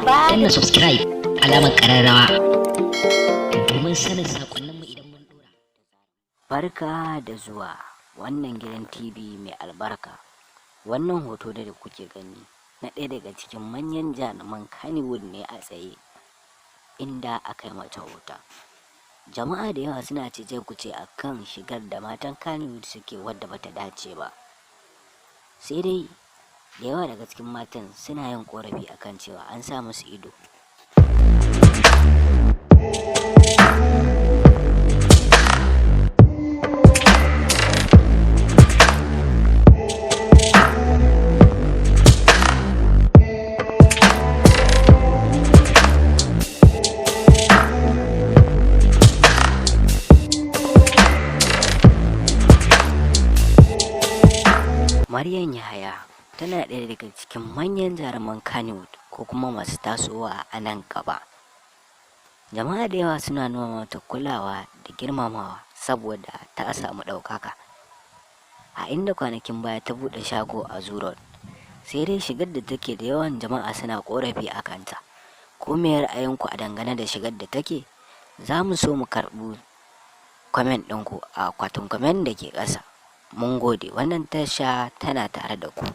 Danna subscribe, alamar kararrawa, domin sanin sakonninmu idan mun dora. Barka da zuwa wannan gidan TV mai albarka. Wannan hoto da kuke gani na ɗaya daga cikin manyan jaruman Kannywood ne a tsaye inda aka yi mata hoton. Jama'a da yawa suna cece kuce a kan shigar da matan Kannywood suke wadda bata dace ba. Sai dai da yawa daga cikin matan suna yin ƙorafi akan cewa an sa musu ido. Maryam Yahaya tana ɗaya daga cikin manyan jaruman Kannywood ko kuma masu tasowa a nan gaba. Jama'a da yawa suna nuna mata kulawa da girmamawa saboda ta samu ɗaukaka. A inda kwanakin baya ta buɗe shago a Zoo Road, sai dai shigar da take da yawan jama'a suna ƙorafi a kanta. Ko me ra'ayinku a dangane da shigar da take? Za mu so mu karɓi comment ɗinku a akwatin comment da ke ƙasa. Mun gode, wannan tasha tana tare da ku.